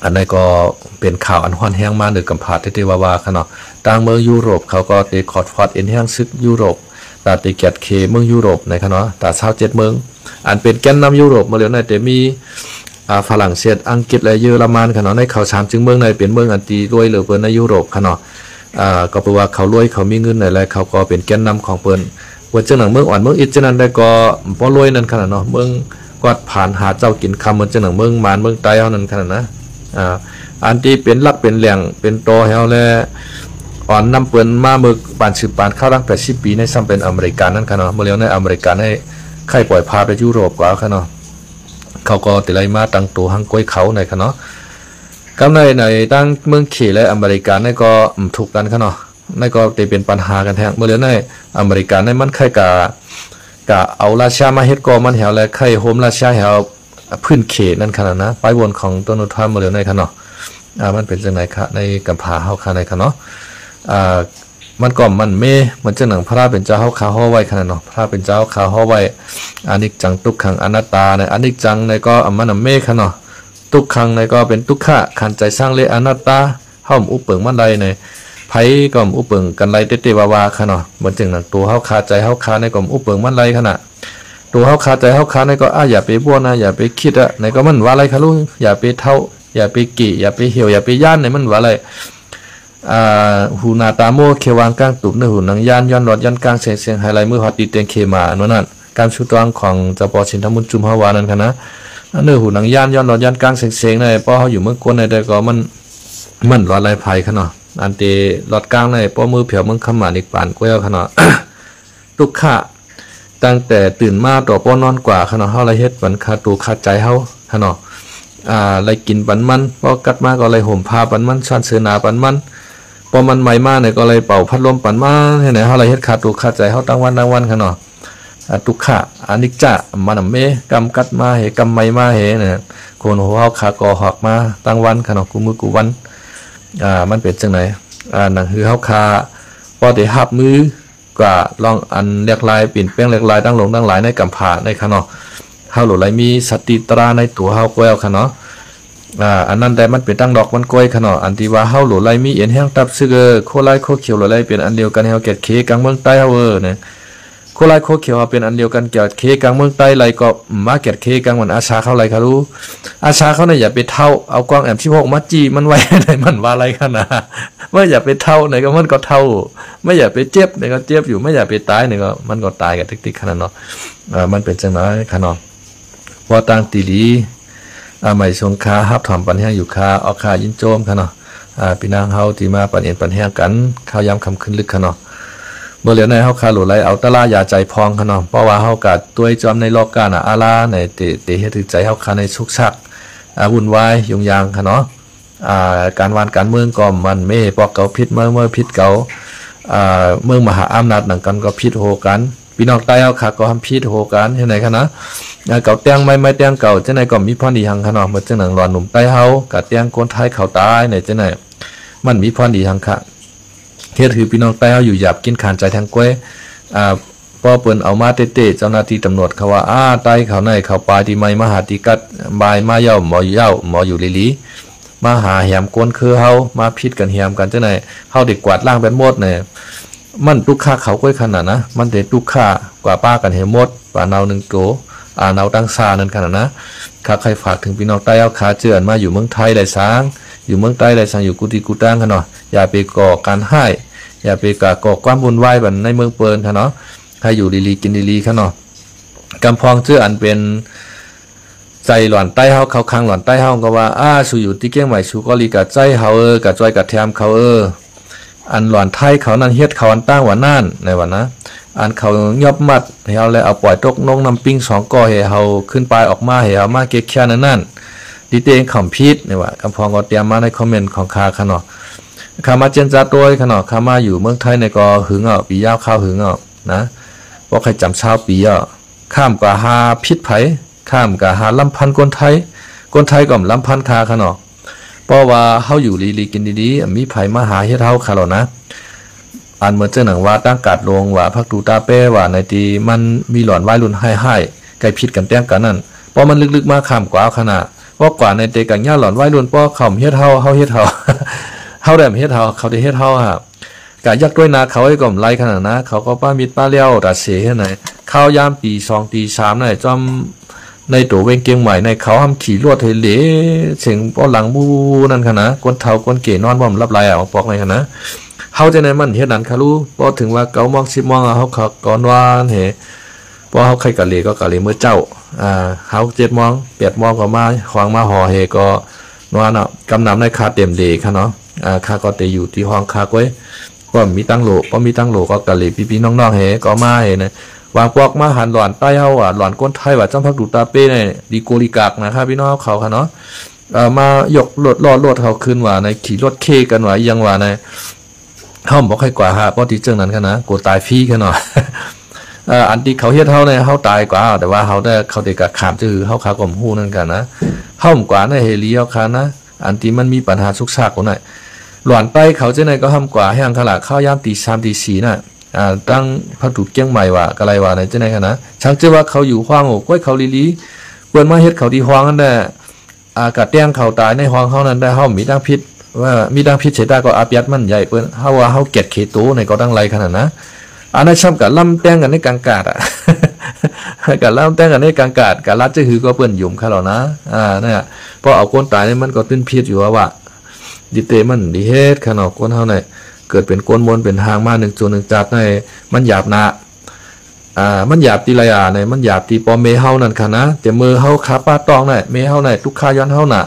ອັນນັ້ນກໍເປັນຂ່າວອັນຮ້ອນແຮງມາເນີກຳພ້າແທ້ໆວ່າໆຂະເນາະ ຕ່າງເມືອງຢູໂຣບເຂົາກໍເຕະຂອດຟອດເອັນແຮງສຶກຢູໂຣບ ຕາເຕະກຽດເຄເມືອງຢູໂຣບໃນຂະເນາະ ຕາຊາວເຈັດເມືອງ ອັນເປັນແກນນຳຢູໂຣບ ເມື່ອລຽວໃນເຕມີ ອາ ຝຣັ່ງເສດ ອັງກິດ ແລະ ເຢຍລະມັນຂະເນາະ ໃນເຂົາສາມຈຶ່ງເມືອງໃນເປັນເມືອງອັນທີ່ລວຍເຫຼືອເກີນໃນຢູໂຣບຂະເນາະ ອາ ກໍເພາະວ່າເຂົາລວຍ ເຂົາມີເງິນໃນ ແລະ ເຂົາກໍເປັນແກນນຳຂອງເພິ່ນ ເໝືອນຈັ່ງໜຶ່ງເມືອງອ່ອນເມືອງອິດຈັ່ງນັ້ນໄດ້ກໍບໍ່ລວຍນັ້ນຂະເນາະ ເມືອງກວາດຜານຫາເຈົ້າກິນຄ່ຳ ເໝືອນຈັ່ງໜຶ່ງເມືອງມານເມືອງໃຕ້ເຮົານັ້ນຂະນະ ອາ ອັນທີ່ເປັນຫຼັກເປັນແຫຼ່ງເປັນຕໍແຮວ ແລະ ອ່ອນນຳເພິ່ນມາເມືອປານສືບປານຄາວຫຼັງແປດສິບປີໃນຊ້ຳເປັນອາເມລິການັ້ນຂະເນາະ ເມື່ອລຽວໃນອາເມລິກາໃນໄຂ້ປ່ອຍພາໄປຢູໂຣບກວ່າຂະເນາະ ເຂົາກໍໄດ້ໄລ່ມາຕັ້ງໂຕຮັງກວຍເຂົາໃນຂະເນາະ ກຳໃນໃນຕ່າງເມືອງເຂ ແລະ ອາເມລິກາໃນກໍທຸກກັນຂະເນາະ ໃນກໍໄດ້ເປັນປັນຫາກັນແທ້ ເມື່ອລຽວໃນອາເມລິກາໃນມັນໄຂ້ກະ ກະເອົາຣັດເຊຍມາເຮັດກໍມັນແຮວ ແລະ ໄຂ້ໂຮມຣັດເຊຍແຮວ ພື້ນເຂດນັ້ນຂະນະນະ ໄປວົນຂອງໂດນັລທຣຳເມື່ອເລື່ອງໃນຂະເນາະ ອາ ມັນເປັນຈັ່ງໃດຄະ ໃນກຳພາເຮົາຄະໃນຂະເນາະ ອາ ມັນກໍມັນເມ ເໝືອນຈັ່ງໜັງພະເປັນເຈົ້າເຮົາຄາຮໍໄວ້ຂະນະເນາະ ພະເປັນເຈົ້າເຮົາຄາຮໍໄວ້ ອະນິດຈັງ ຕຸກຂັງ ອະນັດຕາ ໃນອະນິດຈັງໃນກໍມັນເມຂະເນາະ ຕຸກຂັງໃນກໍເປັນຕຸກຂະ ຂັນໃຈສັງ ແລະ ອະນັດຕາ ເຮົາບໍ່ອຸເປິງມັນໄດ້ໃນ ໃຜກໍບໍ່ອຸເປິງກັນໄດ້ເຕະໆວ່າໆຂະເນາະ ເໝືອນຈັ່ງໜັງໂຕເຮົາຄາໃຈເຮົາຄາໃນກໍບໍ່ອຸເປິງມັນໄດ້ຂະນະ ໂຕເຮົາຄາໃຈເຮົາຄາໃນກໍ ອາ ຢ່າໄປບ່ວນນະ ຢ່າໄປຄິດອະ ໃນກໍມັນວ່າໄດ້ຄະລຸ ຢ່າໄປເທົາ ຢ່າໄປເກ ຢ່າໄປຫ່ຽວ ຢ່າໄປຢ້ານໃນມັນວ່າໄດ້ ອາ ຫູໜ້າຕາໂມ້ ເຂວຫວ່າງກາງຕຸບ ເນື້ອຫູໜັງຍານ ຍ້ອນຫຼອດຢ້ອນກາງເສັງໆ ໃຫ້ໄລ່ມືຮອດຕີເຕັງເຂມາ ອັນນັ້ນ ການຊູຕ້ອງຂອງເຈົ້າພໍ່ສິນທຳບຸນຈຸມເຮົາວ່ານັ້ນຄະນະ ເນື້ອຫູໜັງຍານ ຍ້ອນຫຼອດຢ້ອນກາງເສັງໆ ໃນ ເພາະເຮົາຢູ່ເມືອງກົນໃນ ແຕ່ກໍມັນ ມັນຫຼອດໄລ່ໄຜຂະເນາະ ອັນເຕຫຼອດກາງໃນ ເພາະມືແຜວເມືອງຄຳມານິກປານກວ່າຂະເນາະ ຕຸກຂະ ຕັ້ງແຕ່ຕື່ນມາຕໍ່ປ້ອນນອນກວ່າຂະເນາະ ເຮົາໄດ້ເຮັດປັນຄາໂຕຄາໃຈເຮົາຂະເນາະ ອາ ໄດ້ກິນປັນມັນ ພໍກັດມາກໍໄດ້ຫົ່ມຜ້າປັນມັນ ຊອນເສືອໜາວປັນມັນ ພໍມັນໄໝ້ມາໃນກໍໄດ້ເປົ່າພັດລົມປັນມັນ ໃຫ້ໃນເຮົາໄດ້ເຮັດຄາໂຕຄາໃຈເຮົາທັງວັນທັງວັນຂະເນາະ ອາ ຕຸກຂະ ອະນິດຈະ ມັນນຳເມ ກຳກັດມາເຮ ກຳໄໝ້ມາເຮນະ ຄົນເຮົາຄາກໍຮອກມາທັງວັນຂະເນາະ ຄູ່ມື້ຄູ່ວັນ ອາ ມັນເປັນຈັ່ງໃດ ອາ ໜັງຫືເຮົາຄາ ພໍໄດ້ຮັບມື ກະລອງອັນຫຼາກຫຼາຍ ປ່ຽນແປງຫຼາກຫຼາຍ ຕັ້ງຫຼວງຕັ້ງຫຼາຍໃນກຳພາໃນຂະເນາະ ເຮົາໂລດໄດ້ມີສະຕິຕະລາໃນຕົວເຮົາແລ້ວຂະເນາະ ອາ ອັນນັ້ນແຕ່ມັນເປັນຕັ້ງດອກມັນກ້ອຍຂະເນາະ ອັນທີ່ວ່າເຮົາໂລດໄດ້ມີເອັນແຮງຕັບຊຶກ ໂຄລາຍໂຄຂຽວໂລດໄດ້ເປັນອັນດຽວກັນ ໃຫ້ເຮົາແກດເຂກາງເມືອງໃຕ້ເຮົາເອີ ໂຄລາຍໂຄຂຽວເຮົາເປັນອັນດຽວກັນ ແກດເຂກາງເມືອງໃຕ້ໄດ້ ກໍມາແກດເຂກາງມັນອາສາເຂົາໄດ້ຄະລູ ອາສາເຂົານະ ຢ່າໄປເທົາ ເອົາກ້ອງເອັມສິບຫົກມາຈີ້ມັນໄວ້ ມັນວ່າໄດ້ຂະນະ ບໍ່ຢ່າໄປເທົາໃນກໍມັນກໍເທົາ ບໍ່ຢ່າໄປເຈັບໃນກໍເຈັບຢູ່ ບໍ່ຢ່າໄປຕາຍໃນກໍມັນກໍຕາຍກະຕິກໆຂະນະເນາະ ມັນເປັນຈັ່ງໃດຂະເນາະ ບໍ່ຕ່າງຕີຫຼີ ອາ ໄໝສົງຄາ ຮັບຖອມປັນແຮງຢູ່ຄ່າ. ເອົາຄ່າຍິນໂຈມຄ່າເນາະ ອາ ພີ່ນ້ອງເຮົາທີ່ມາປັນເອັນປັນແຮງກັນ ຂ່າວຍາມຄ່ຳຄືນລຶກຄ່າເນາະ. ເມື່ອແລ້ວໃນເຮົາຄ່າຫຼູໄລເອົາຕະລາຢາໃຈພອງຄ່າເນາະ ເພາະວ່າເຮົາກະຕົວຍຈອມໃນໂລກການອາລາໃນ ເຕ ເຕເຮັດໃຫ້ໃຈເຮົາຄ່າໃນຊຸກຊັກ ອາ ວຸ່ນວາຍ ຫຍຸ້ງຍາງຄ່າເນາະ. ອາ ການບ້ານການເມືອງກໍມັນເມ ພວກເຂົາຜິດເມືອງ ເມືອງຜິດເຂົາ ອາ ເມືອງມະຫາອຳນາດໜັງກັນກໍຜິດໂຫກັນ ພີ່ນ້ອງໃຕ້ເຮົາຂ້າກໍຫ້າມຜິດໂຫກັນ ເຮັດໃດຄະນະ ອາ ເຂົາແຕ່ງໄມ້ ໄມ້ແຕ່ງເຂົາ ຈັ່ງໃດກໍມີພອນດີຫຍັງຄະເນາະ. ເໝືອນຈັ່ງໜັງຫຼອນໜຸ່ມໃຕ້ເຮົາ ກະແຕ່ງຄົນໄທເຂົາຕາຍໃນຈັ່ງໃດ ມັນມີພອນດີຫຍັງຄະ ເຮັດໃຫ້ພີ່ນ້ອງໃຕ້ເຮົາຢູ່ຫຍາບກິນຂານໃຈແທງກວຍ ອາ ພໍເພິ່ນເອົາມາເຕະໆ ເຈົ້າໜ້າທີ່ຕຳຫຼວດເຂົາວ່າ ອາ ໃຕ້ເຂົາໃນເຂົາປາຍທີ່ໄໝມາຫາຕິກັດ ບາຍມາເຍົາໝໍເຍົາໝໍຢູ່ລີໆ ມາຫາແຫມກົນຄືເຮົາ ມາຜິດກັນແຫມກັນຈັ່ງໃດ ເຮົາໄດ້ກວາດລ້າງແບບໝົດແນ່. ມັນຕຸກຄາເຂົາກ້ວຍຂະໜາດນະ ມັນໄດ້ຕຸກຄາກວ່າປາກັນໃຫ້ໝົດ ປາເນົ່າໜຶ່ງໂຕ ອາ ເນົ່າຕັ້ງຊານັ້ນຂະໜາດນະ. ຂ້າໃຄ່ຝາກເຖິງພີ່ນ້ອງໃຕ້ເຮົາ ຂ້າເຈີອັນມາຢູ່ເມືອງໄທໄດ້ສັງ ຢູ່ເມືອງໃຕ້ໄດ້ສັງ ຢູ່ກຸຕິກຸຕັງຫັ້ນເນາະ ຢ່າໄປກໍ່ການຮ້າຍ ຢ່າໄປກະກໍ່ຄວາມວຸ່ນວາຍບັນໃນເມືອງເປີນຫັ້ນເນາະ ໃຫ້ຢູ່ດີໆກິນດີໆຂະເນາະ. ກຳພອງເຈີອັນເປັນ ໃຈຫຼວນໃຕ້ເຮົາ ເຂົາຂັງຫຼວນໃຕ້ເຮົາກໍວ່າ ອາ ສູຢູ່ຕິກຽງໃໝ່ ສູກໍລີກະໃຈເຮົາເອີ ກະຈອຍກະແຖມເຂົາເອີ. ອັນຫຼວນໄທເຂົານັ້ນເຮັດເຂົາອັນຕ່າງວ່ານັ້ນ ໃນວ່ານະ ອັນເຂົາຍອບມັດໃຫ້ເຮົາ ແລະເອົາປ່ອຍຕົກລົງນ້ຳປິງສອງກໍໃຫ້ເຮົາຂຶ້ນປາຍອອກມາ ໃຫ້ເຮົາມາເກະແຄນັ້ນນັ້ນ ດີເຕງຄຳຜິດ ໃນວ່າ ກຳພອງກໍຕຽມມາໃນຄອມເມັນຂອງຂ້າຄະເນາະ. ຂ້າມາເຈນຈາໂຕຍຄະເນາະ ຂ້າມາຢູ່ເມືອງໄທນີ້ກໍຫຶງເອົາ ປີຍາວຄາວຫຶງເອົານະ ບໍ່ໃຄ່ຈຳຊາວປີເອົາ ຂ້າມກວ່າຫາຜິດໃຜ ຂ້າມກະຫາລຳພັນຄົນໄທ ຄົນໄທກໍລຳພັນຂ້າຄະເນາະ. ເພາະວ່າເຮົາຢູ່ດີໆກິນດີໆ ມີໃຜມາຫາເຮັດເຮົາຄະແລ້ວນະ. ອັນເໝືອນຈັ່ງໜັງວ່າ ຕັ້ງກາດລົງວ່າ ພັກຕູຕາເປ້ວ່າ ໃນທີ່ມັນມີຫຼອນວາຍລຸ້ນຮ້າຍໆ ໃກ້ຜິດກັນແຕ່ງກັນນັ້ນ ເພາະມັນລຶກໆມາຂ້າມກວ່າຂະໜາດ ເພາະກວ່າໃນເຕກະຍາຫຼອນວາຍລຸ້ນ ເພາະເຂົາເຮັດເຮົາ ເຮົາເຮັດເຂົາ ເຮົາໄດ້ເຮັດເຂົາ ເຂົາໄດ້ເຮັດເຮົາຫາ ກະຢາກດ້ວຍໜ້າເຂົາໃຫ້ກໍໄລ່ຂະໜາດນະ ເຂົາກໍປາມິດປາລ້ຽວຕາເສເຮັດໃນ ຄາວຍາມຕີສອງຕີສາມໃນ ຈອມໃນໂຕເວັງກຽງໃໝ່ໃນ ເຂົາຫ້າມຂີ່ລົດໃຫ້ເຫຼເສັງປອດຫຼັງໝູ່ນັ້ນຂະໜາດ ຄົນເຖົ້າຄົນເກນອນບໍ່ຫຼັບໄຫຼອະ ບອກໃນຂະໜາດ ເຮົາຈັ່ງໃດມັນເຮັດນັ້ນຄະລູ ພໍເຖິງວ່າເກົ້າໂມງສິບໂມງ ເຮົາກໍນອນເຮ ພໍເຮົາໃຄ່ກະເຫຼກໍກະເຫຼມື້ເຈົ້າ ອາ ເຮົາເຈັດໂມງແປດໂມງກໍມາຫ້ອງມາຫໍເຮກໍນອນເນາະ ກຳນຳໃນຄາເຕັມເດຄະເນາະ ອາ ຂ້າກໍໄດ້ຢູ່ທີ່ຫ້ອງຂ້າກ້ວຍ ກໍມີຕັ້ງໂຫຼ ກໍມີຕັ້ງໂຫຼ ກໍກະເລພີ່ໆນ້ອງໆເຮ ກໍມາເຮນະ ວາງປອກມາຫັນຫຼອນໃຕ້ເຮົາວ່າ ຫຼອນຄົນໄທວ່າ ຈຳພັກດູຕາເປ້ໃນ ດີໂກລີກາກນະຄະ ພີ່ນ້ອງເຂົາຄະເນາະ ເອີ ມາຍົກລົດ ລໍ້ລົດເຮົາຂຶ້ນວ່າ ໃນຂີ່ລົດເຄກັນວ່າ ອີ່ຫຍັງວ່າໃນ ເຮົາບໍ່ຄ່ອຍກວ່າຫາ ເພາະທີ່ເຊິ່ງນັ້ນຄະນະ ກົວຕາຍຟຣີຄະເນາະ ເອີ ອັນທີ່ເຂົາເຮັດເຮົາໃນ ເຮົາຕາຍກວ່າ ແຕ່ວ່າເຮົາໄດ້ ເຂົາໄດ້ກະຂາມຊື່ ເຮົາຄາກໍບໍ່ຮູ້ນັ້ນຄະນະ ເຮົາບໍ່ກວ່າໃນເຮລີເຮົາຄະນະ ອັນທີ່ມັນມີປັນຫາຊຸກຊາກຄົນໃນ ຫຼວນໃຕ້ເຂົາຈັ່ງໃດກໍຫ້າມກວ່າແຮງຄະລະ ເຂົ້າຍາມຕີສາມຕີສີ່ນະ ອ່າ ຕັ້ງພັກດູກຽງໃໝ່ວ່າ ກະໄລວ່າໃນຈັ່ງໃດຄະນະ ສັງເຈວ່າເຂົາຢູ່ຫ້ອງ ໂອ້ ກ້ວຍເຂົາລີໆ ເພິ່ນມາເຮັດເຂົາທີ່ຫ້ອງນັ້ນແຫຼະ ອ່າ ກະແຕ່ງເຂົາຕາຍໃນຫ້ອງເຮົານັ້ນໄດ້ ເຮົາມີທາງຜິດ ວ່າມີທາງຜິດເສຍຕາກໍອາປຽດມັນໃຫຍ່ເພິ່ນ ເຮົາວ່າເຮົາກຽດເຂໂຕໃນກໍຕັ້ງໄລຂະໜາດນະ ອັນນັ້ນຊ້ຳກະລຳແຕ່ງກັນໃນກາງກາດອະ ກະລຳແຕ່ງກັນໃນກາງກາດ ກະລາດຈະຫືອກໍເພິ່ນຫຍຸ້ມຄະເນາະ ອ່າ ນັ້ນ ເພາະເອົາຄົນຕາຍນີ້ມັນກໍຕື່ນຜິດຢູ່ວ່າ ດີເຕມັນດີເຮັດຄະເນາະ ຄົນເຮົານີ້ ເກີດເປັນຄົນມົນເປັນຮ່າງມາໜຶ່ງຈູນໜຶ່ງຈັດໃນ ມັນຫຍາບນະ ອ່າ ມັນຫຍາບທີ່ໃດອາ ໃນ ມັນຫຍາບທີ່ພໍ່ແມ່ເຮົານັ້ນຄະນະ ແຕ່ເມື່ອເຮົາຄາປ້າຕ້ອງໃນ ແມ່ເຮົາໃນ ຕຸກຄາຍ້ອນເຮົານະ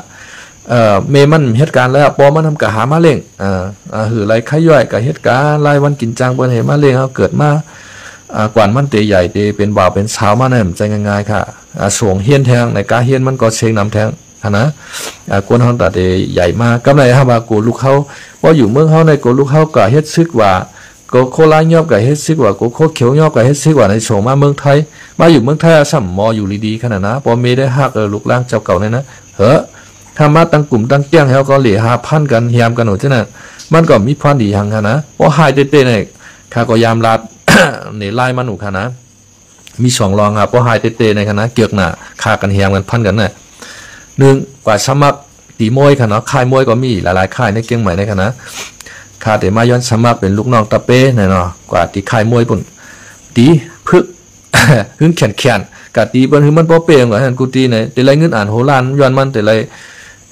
ເອີ ແມ່ມັນເຮັດການແລ້ວ ພໍ່ມັນນຳກະຫາມາລ້ຽງ ເອີ ອາ ຫືອໄລໄຄຍ້ອຍກະເຮັດການລາຍວັນກິນຈ້າງເພິ່ນໃຫ້ມາລ້ຽງເຮົາເກີດມາ ອາ ກວ່າມັນເຕໃຫຍ່ເຕເປັນບ່າວເປັນສາວມານັ້ນ ບໍ່ໃຊ່ງ່າຍໆ ຄະ ອາ ສວງຮຽນແທງ ໃນກາຮຽນມັນກໍເຊັງນຳແທງ ຫັ້ນນະ ອາ ຄົນເຮົາຕາເດໃຫຍ່ມາ ກຳໃດເຮົາວ່າໂກລຸກເຮົາ ບໍ່ຢູ່ເມືອງເຮົາໃນໂກລຸກເຮົາກະເຮັດຊຶກວ່າ ໂກໂຄລາຍອບກະເຮັດຊຶກວ່າ ໂກໂຄຂຽວຍອບກະເຮັດຊຶກວ່າ ໃນໂສມາເມືອງໄທ ມາຢູ່ເມືອງໄທອາຊ້ຳໝໍຢູ່ດີໆຂະໜາດນະ ພໍ່ແມ່ໄດ້ຮັກ ເອີ ລູກຫຼານເຈົ້າເກົ່ານີ້ນະ ເຮີ ຖ້າມາຕັ້ງກຸ່ມຕັ້ງແກ້ງເຮົາກໍເລຫາພັນກັນ ແຮມກັນໂອຈັ່ງນັ້ນ ມັນກໍມີພອນດີຫັ້ນຄະນະ ບໍ່ຮ້າຍເຕໆໃນ ຂ້າກໍຍາມລາດ ໃນລາຍມັນໂອຄະນະ ມີສອງລອງ ຫາບໍ່ຮ້າຍເຕະໆໃນຂະນະເກືອກໜ້າ ຂ້າກັນແຮມກັນ ຟັນກັນນະ ໜຶ່ງ ກວ່າສະໝັກຕີມວຍຂະເນາະ ຄ້າຍມວຍກໍມີຫຼາຍໆຄ້າຍໃນກຽງໃໝ່ໃນຂະນະ ຂ້າແຕ່ມາຍ້ອນສະໝັກເປັນລູກນ້ອງຕາເປ້ນະເນາະ ກວ່າຕີຄ້າຍມວຍພຸ້ນ ຕີ ພຶກ ຫຶງແຂນໆ ກະຕີເພິ່ນ ຫຶງມັນບໍ່ເປ້ງວ່າຫັ້ນ ກູຕີໃນ ແຕ່ໄລເງິນອານໂຫລານຍ້ອນມັນ ແຕ່ໄລ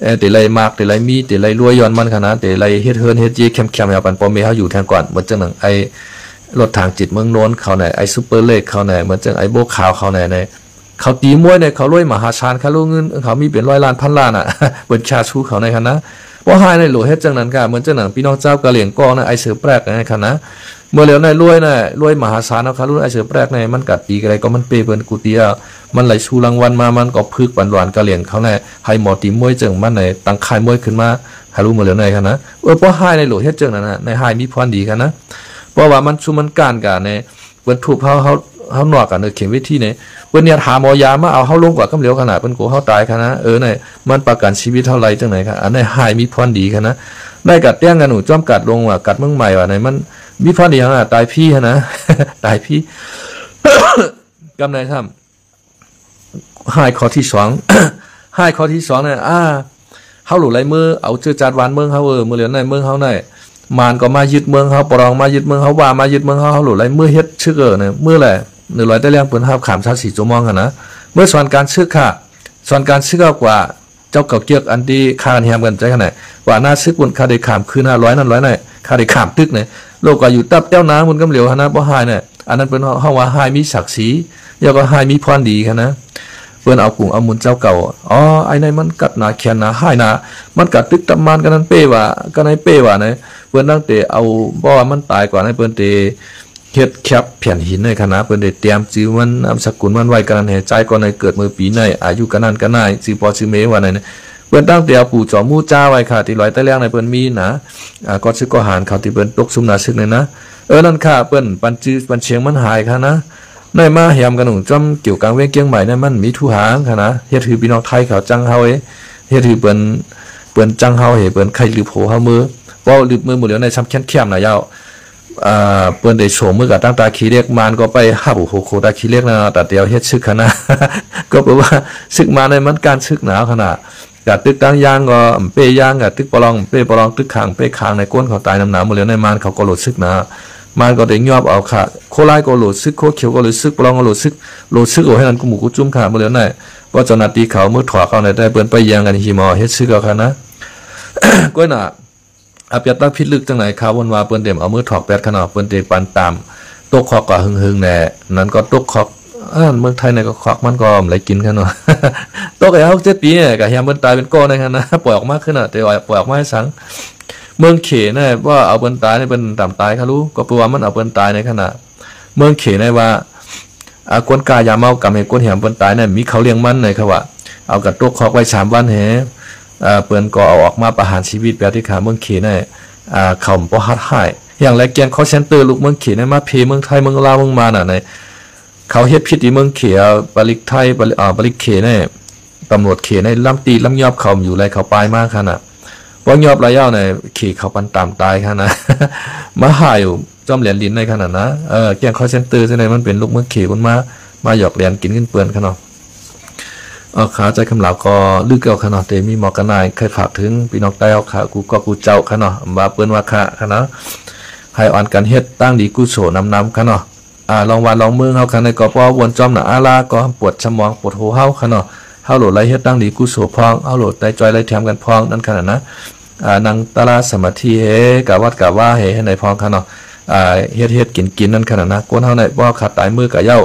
ເອີ ແຕ່ໄລມັກ ແຕ່ໄລມີ ແຕ່ໄລລວຍຍ້ອນມັນຂະນະ ແຕ່ໄລເຮັດເຮືອນເຮັດເຢແຄມໆໃຫ້ເຮົາ ປັນພໍ່ແມ່ເຮົາຢູ່ແທນກ່ອນ ເໝືອນຈັ່ງໜຶ່ງ ໄອ້ລົດຖັງຈິດເມືອງໂນນເຂົາແນ່ ໄອ້ຊຸບເປີເລັກເຂົາແນ່ ເໝືອນຈັ່ງໄອ້ໂບຂາວເຂົາແນ່ ໃນ ເຂົາຕີມວຍນີ້ ເຂົາລວຍມະຫາສານ ເຂົາລວຍເງິນ ເຂົາມີເປັນຮ້ອຍລ້ານພັນລ້ານນະ ເພິ່ນຊາຊູເຂົາໃນຫັ້ນນະ. ບໍ່ຮ້າຍໃນໂລກເຮັດຈັ່ງນັ້ນກະ ເໝືອນຈັ່ງນັ້ນ ພີ່ນ້ອງຊາວກະຫຼຽງກອງນະ ໄອເສີແປກໃນຫັ້ນນະ ເມື່ອແລ້ວໃນລວຍນະ ລວຍມະຫາສານເນາະ ເຂົາລວຍ ໄອເສີແປກໃນ ມັນກະຕີກະໄດ້ ກໍມັນເປ້ເພິ່ນກູເຕຍ ມັນໄຫຼຊູລາງວັນມາ ມັນກໍຝຶກປັນຫວານກະຫຼຽງເຂົາໃນ ໃຫ້ໝໍຕີມວຍຈັ່ງມັນໃນ ຕັ້ງຄ້າຍມວຍຂຶ້ນມາ ໃຫ້ຮູ້ເມື່ອແລ້ວໃນຫັ້ນນະ. ເອີ ບໍ່ຮ້າຍໃນໂລກເຮັດຈັ່ງນັ້ນນະ ໃນຮ້າຍມີພອນດີຫັ້ນນະ ເພາະວ່າມັນຊຸມມັນການກະໃນ ເພິ່ນທຸບເຮົາ ເຮົາ ເຮົານອກກັນເດີ ເຂັມເວທີນີ້ ເພິ່ນຍັດຫາໝໍຢາມາເອົາເຮົາລົງກວ່າກຳຫຼຽວຂະໜາດ ເພິ່ນກົວເຮົາຕາຍຂະໜາດ ເອີ ໃນມັນປະກັນຊີວິດເຮົາໄຫຼຈັ່ງໃດຂະ ອັນໃນຮ້າຍມີພອນດີຂະໜາດ ໃນກະແຕ່ງກັນຫູຈ້ອມກັດລົງວ່າກັດເມືອງໃໝ່ວ່າໃນ ມັນມີພອນດີຫຍັງນະ ຕາຍພີຫັ້ນນະ ຕາຍພີ ກຳໃດຊ້ຳ ຮ້າຍຂໍ້ທີສອງ ຮ້າຍຂໍ້ທີສອງນະ ອາ ເຮົາຫຼູໄຫຼເມືອເອົາເຈີຈັດຫວານເມືອງເຮົາ ເອີ ເມື່ອແລ້ວໃນເມືອງເຮົາໃນ ມານກໍມາຍຶດເມືອງເຮົາ ປະລອງມາຍຶດເມືອງເຮົາ ວ່າມາຍຶດເມືອງເຮົາ ເຮົາຫຼູໄຫຼເມືອເຮັດຊຶກ ເອີ ນະ ເມື່ອແລະ ໃນລອຍໃຕ້ແລ້ງເພິ່ນຮັບຂາມຊາວສີ່ຊົ່ວໂມງຫັ້ນນະ ເມື່ອສອນການຊຶກຂ້າ ສອນການຊຶກເອົາກວ່າ ເຈົ້າເກົ່າເກືອກອັນທີ່ຂ້າກັນແຮມກັນໃຈຂະໜາດ ກວ່າໜ້າຊຶກພຸ້ນ ຂ້າໄດ້ຂາມຄືນຫ້າຮ້ອຍນັ້ນຮ້ອຍໃນ ຂ້າໄດ້ຂາມຕຶກໃນ ໂລກກວ່າຢູ່ຕັບແຕ້ວນາພຸ້ນກຳຫຼຽວຫັ້ນນະ ບໍ່ຮ້າຍນະ ອັນນັ້ນເພິ່ນຮ້ອງວ່າຮ້າຍມີສັກສີ ແລ້ວກໍຮ້າຍມີພອນດີຫັ້ນນະ. ເພິ່ນເອົາກຸງເອົາມຸນເຈົ້າເກົ່າ ອໍ ໄອ້ໃນມັນກັດໜາແຂນໜາຮ້າຍໜາ ມັນກັດຕຶກຕັບມານກັນນັ້ນເປ້ວ່າ ກັນໃນເປ້ວ່າໃນ ເພິ່ນຕັ້ງແຕ່ເອົາ ບໍ່ວ່າມັນຕາຍກວ່າໃນ ເພິ່ນແຕ່ເຮັດແຄັບແຜ່ນຫີນໃນຂະໜາດ ເພິ່ນໄດ້ຕຽມຈື່ມັນ ນາມສະກຸນມັນໄວ້ກັນນັ້ນແຮ ຈາຍກ່ອນໃນເກີດມື້ປີໃນ ອາຍຸກະນັ້ນກະນາຍ ຊື່ພໍ່ຊື່ແມ່ວ່າໃນ ເພິ່ນຕັ້ງແຕ່ເອົາປູ່ຈໍໝູຈ້າໄວ້ຄ່າ ທີ່ລອຍໃຕ້ແລ້ງໃນເພິ່ນມີນະ ອາ ກໍຊຶກກໍຫານເຂົາທີ່ເພິ່ນຕົກຊຸມໜ້າຊຶກໃນນະ ເອີ ນັ້ນຄ່າ ເພິ່ນປັນຈື່ປັນຊຽງມັນຫາຍຄ່ະນະ. ໃນມາແຮມກັນຫູຈ້ອມກິວກາງວຽງກຽງໃໝ່ນັ້ນ ມັນມີທຸຫາງຫັ້ນນະ ເຮັດໃຫ້ພີ່ນ້ອງໄທເຂົາຈັງເຮົາເອ ເຮັດໃຫ້ເພິ່ນ ເພິ່ນຈັງເຮົາເຫ ເພິ່ນໄຄລືບໂຫເຮົາເມີ ເວົ້າລືບເມີໝົດແລ້ວໃນ ຊ່ຳແຄ້ນແຄ້ມນະຍາວ ອາ ເພິ່ນໄດ້ໂສມມືກັບຕັ້ງຕາຂີ້ເຫຼັກ ມານກໍໄປຮັບໂຫໂຄຕາຂີ້ເຫຼັກນະ ຕາດຽວເຮັດຊຶກຫັ້ນນະ ກໍແປວ່າຊຶກມານໃນມັນການຊຶກໜາວຫັ້ນນະ ກະຕຶກຕັ້ງຢາງກໍເປ້ຢາງ ກະຕຶກປະລອງເປ້ປະລອງ ຕຶກຂາງເປ້ຂາງ ໃນກົນເຂົາຕາຍນຳໜາ ໝົດແລ້ວໃນມານເຂົາກໍໂຫຼດຊຶກນະ ມານກໍໄດ້ຍອບເອົາຄ່າ ໂຄລາຍກໍໂຫຼດຊຶກ ໂຄຂຽວກໍໂຫຼດຊຶກ ປະລອງກໍໂຫຼດຊຶກ ໂຫຼດຊຶກເອົາໃຫ້ນັ້ນກຸໝູກຸຈຸມຄ່າ ໝົດແລ້ວໃນ ເພາະເຈົ້າໜ້າທີ່ເຂົາເມືອຖອກເອົາໃນ ແຕ່ເພິ່ນໄປຢາງກັນຫິມເອົາເຮັດຊຶກເອົາຄ່ະນະ ກ້ວຍໜ້າ ອາ ປຽບຕັກພິດລຶກຈັ່ງໃດ ຂ່າວວົນວ່າເພິ່ນເຕັມເອົາມືຖອກແປດຂະໜາດ ເພິ່ນເຕະປັນຕາມ ຕົກຄອກກວ່າຫຶງໆແດ່ ນັ້ນກໍຕົກຄອກ ອັນເມືອງໄທໃນກໍຄອກມັນກໍບໍ່ໄດ້ກິນຂະໜາດ ຕົກໄດ້ຫົກເຈັດປີ ກະແຮມເພິ່ນຕາຍເປັນກ້ອນໃນຫັ້ນນະ ປ່ອຍອອກມາຄືນນະ ແຕ່ວ່າປ່ອຍອອກມາໃຫ້ສັງ ເມືອງເຂນະ ວ່າເອົາເພິ່ນຕາຍນີ້ ເພິ່ນຕາມຕາຍຄະລູ ກໍເພາະວ່າມັນເອົາເພິ່ນຕາຍໃນຂະໜາດ ເມືອງເຂນະ ວ່າ ອາ ຄົນກ້າຢາເມົາກຳໃຫ້ຄົນແຮມເພິ່ນຕາຍນັ້ນ ມີເຂົາລ້ຽງມັນໃນ ເຂົາວ່າ ເອົາກະຕົກຄອກໄວ້ສາມວັນແຮ ອາ ເພິ່ນກໍເອົາອອກມາປະຫານຊີວິດແບບທີ່ຂ້າເມືອງເຂນະ ອາ ເຂົາບໍ່ຮັດຮ້າຍ ຢ່າງແລະແກ້ງຄໍເຊັນເຕີລູກເມືອງເຂນະ ມາເພເມືອງໄທ ເມືອງລາວ ເມືອງມານນະ ເຂົາເຮັດຜິດທີ່ເມືອງເຂ ປະລິກໄທ ປະລິກ ອາ ປະລິກເຂນະ ຕຳຫຼວດເຂນະ ລຳຕີລຳຍອບເຂົາຢູ່ໄລ ເຂົາປາຍມາຂະໜາດ ພໍຍອບລະຍາວໃນເຂເຂົາປັນຕາມຕາຍຂະໜາດ ມາຫາຍ ຈອມແຫຼນລິນໃນຂະໜາດນະ ເອີ ແກ້ງຄໍເຊັນເຕີຈັ່ງໃດ ມັນເປັນລູກເມືອງເຂພຸ້ນມາ ມາຫຍອກແຫຼນກິນເງິນເພິ່ນຂະເນາະ. ເອົາ ຂາໃຈຄຳລາວກໍລຶກເອົາຂະເນາະ ແຕ່ມີໝໍກະນາຍ ໃຄ່ຝາກເຖິງພີ່ນ້ອງໃຕ້ເຮົາຂະ ກູ່ກໍກູ່ເຈົ້າຂະເນາະ ວ່າເພິ່ນວ່າຂະຂະເນາະ ໃຫ້ອ່ອນກັນເຮັດຕັ້ງດີກຸໂສນຳນຳຂະເນາະ. ອາ ລອງບ້ານລອງເມືອງເຮົາຂະໃນກໍພໍວົນຈອມນະ ອາລາກໍປວດສະໝອງປວດຫົວເຮົາຂະເນາະ ເຮົາໂຫຼດໄດ້ເຮັດຕັ້ງດີກຸໂສພ້ອງ ເຮົາໂຫຼດໄດ້ຈ່ອຍໄດ້ແຖມກັນພ້ອງນັ້ນຂະໜາດນະ. ອາ ນັ່ງຕາລາສະມາທິເຮ ກາວັດກາວາເຮ ໃຫ້ໄດ້ພ້ອງຂະເນາະ ອາ ເຮັດເຮັດກິນກິນນັ້ນຂະໜາດນະ ຄົນເຮົາໃນບໍ່ຂາດຕາຍມື້ກະເຍົາ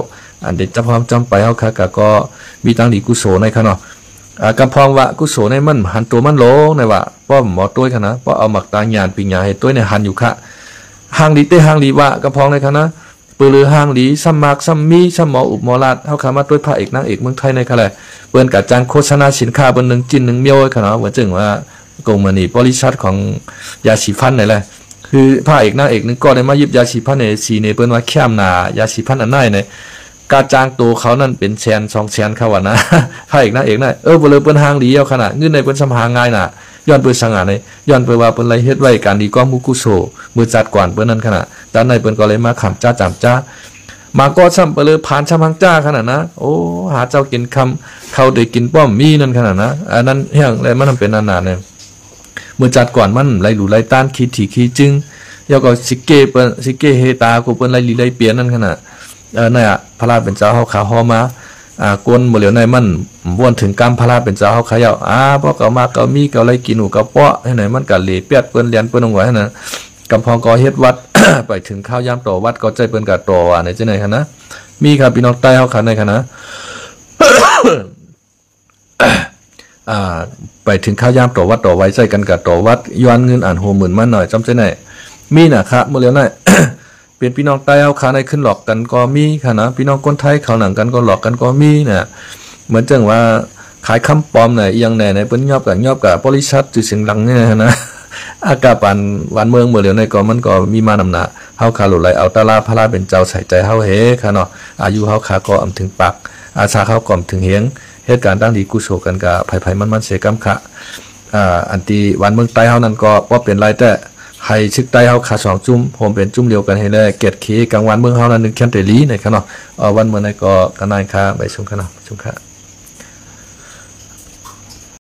ອັນເດຈະພ້ອມຈອມໄປເຮົາຂະກະກໍມີຕັ້ງດີກຸໂສໃນຂະເນາະ. ອາ ກຳພອງວ່າກຸໂສໃນມັນຫັນໂຕມັນໂລງໃນວ່າ ປ້ອມໝໍໂຕ້ຍຂະນະ ປ້ອມເອົາໝາກຕາຍຍານປີຍາເຮັດໂຕ້ຍໃນຫັນຢູ່ຂະ ຮ່າງດີເຕຮ່າງດີວ່າ ກຳພອງໃນຂະນະ ເປີເລີຮ່າງດີ ຊ້ຳມາກຊ້ຳມີ ຊ້ຳໝໍອຸບໝໍລາດ ເຮົາຂະມາໂຕ້ຍພະເອກນາງເອກເມືອງໄທໃນຂະແລ ເພິ່ນກະຈ້າງໂຄສະນາສິນຄ້າເພິ່ນໜຶ່ງຈິ້ນໜຶ່ງມຽວຂະເນາະ ເໝືອນຈັ່ງວ່າ ໂກງມະນີບໍລິສັດຂອງຢາສີຟັນນີ້ແຫຼະ ຄືພະເອກນາງເອກໜຶ່ງກໍໄດ້ມາຢິບຢາສີຟັນໃນສີນີ້ ເພິ່ນວ່າແຄມໜ້າຢາສີຟັນອັນນັ້ນນີ້ ກະຈ້າງໂຕເຂົານັ້ນເປັນແສນສອງແສນເຂົາວ່ານະ ພະເອກນາງເອກນະ ເອີ ບໍ່ເລີເພິ່ນຮ່າງດີເອົາຂະນາດ ເງິນໃນເພິ່ນຊ່ຳຫາງ່າຍນະ ຍ້ອນເພິ່ນສະຫງ່າໃນ ຍ້ອນເພິ່ນວ່າເພິ່ນໄດ້ເຮັດໄວ້ການດີກອງບຸນກຸໂສ ມື້ຊາດກ່ອນເພິ່ນນັ້ນຂະນາດ ຕາມໃນເພິ່ນກໍເລີຍມາຂຳຈ້າຈາມຈ້າ ມາກໍຊ້ຳປະເລີຜ່ານຊ້ຳຮັງຈ້າຂະໜາດນະ ໂອ້ ຫາເຈົ້າກິນຄ່ຳ ເຂົ້າໄດ້ກິນປ້ອມມີນັ້ນຂະໜາດນະ ອັນນັ້ນແຮງແລະມັນເປັນອັນນັ້ນແຫຼະ ມື້ຊາດກ່ອນມັນໄຫຼຫຼູໄຫຼຕານ ຂີ້ຖີ່ຂີ້ຈຶງ ແລ້ວກໍຊິເກເປີ ຊິເກເຮຕາ ກູເພິ່ນໄຫຼຫຼີໄຫຼປຽນນັ້ນຂະໜາດ ເອີ ນັ້ນອະ ພະລາເປັນເຈົ້າເຮົາຂາຫໍ່ມາ ອາ ກົນບໍ່ຫຼຽວໃນມັນ ບໍ່ເຖິງກຳພະລາເປັນເຈົ້າເຮົາຂາເຍົາ ອາ ພວກເຂົາມາເຂົາມີ ເຂົາໄຫຼກິນຫູກະເປາະ ໃຫ້ໃນມັນກະເຫຼປຽດເພິ່ນ ແລ່ນເພິ່ນອອກໄວ້ຫັ້ນນະ ກຳພອງກໍເຮັດວັດ ໄປເຖິງຄາວຍາມຕໍ່ວັດກໍໃຈເພິ່ນກະຕໍ່ວ່າໃນຈັ່ງໃດຫັ້ນນະ ມີຄະ ພີ່ນ້ອງໃຕ້ເຮົາຂະໃນຂະນະ ອ່າ ໄປເຖິງຄາວຍາມຕໍ່ວັດຕໍ່ໄວໃສ່ກັນກະຕໍ່ວັດ ຍ້ອນເງິນອັນໂຫໝື່ນມາໜ້ອຍ ຈ້ຳໃຈໃນ ມີນະຄະ ມື້ລຽວໃນ ເປັນພີ່ນ້ອງໃຕ້ເຮົາຄາໃນຂຶ້ນຫຼອກກັນກໍມີຄະນະ ພີ່ນ້ອງຄົນໄທເຂົ້າໜັງກັນກໍຫຼອກກັນກໍມີນະ ເໝືອນຈັ່ງວ່າຂາຍຄຳປອມນະ ອີ່ຫຍັງແດ່ໃນ ເພິ່ນຍອບກັນ ຍອບກັບບໍລິສັດຊື່ສຽງດັງນີ້ນະ ອາກາດບ້ານ ບ້ານເມືອງມື້ລຽວໃນກໍ ມັນກໍມີມານຳໜ້າ ເຮົາຄາໂລດໄຫຼເອົາຕາລາພະລາເປັນເຈົ້າໃສ່ໃຈເຮົາເຮຄະເນາະ ອາຍຸເຮົາຄາກໍອຳເຖິງປາກ ອາສາເຮົາກໍອຳເຖິງເຮງ ເຮັດການດາງດີກຸໂສກັນກະໃຜໆມັນໆເສກຳຄະ ອ່າ ອັນທີ່ບ້ານເມືອງໃຕ້ເຮົານັ້ນກໍບໍ່ເປັນໄລແຕ່ ໃຫ້ຊຶກໃຕ້ເຮົາຄາສອງຈຸ້ມ ໂຮມເປັນຈຸ້ມລຽວກັນໃຫ້ແລ ກຽດເຄກັງວານເມືອງເຮົານັ້ນ ໜຶ່ງແຄນເຕລີໃນຄະເນາະ ເອີ ວັນເມືອງໃນກໍກະນາຍຄະ ໄປຊຸມຄະເນາະ ຊຸມຄະ.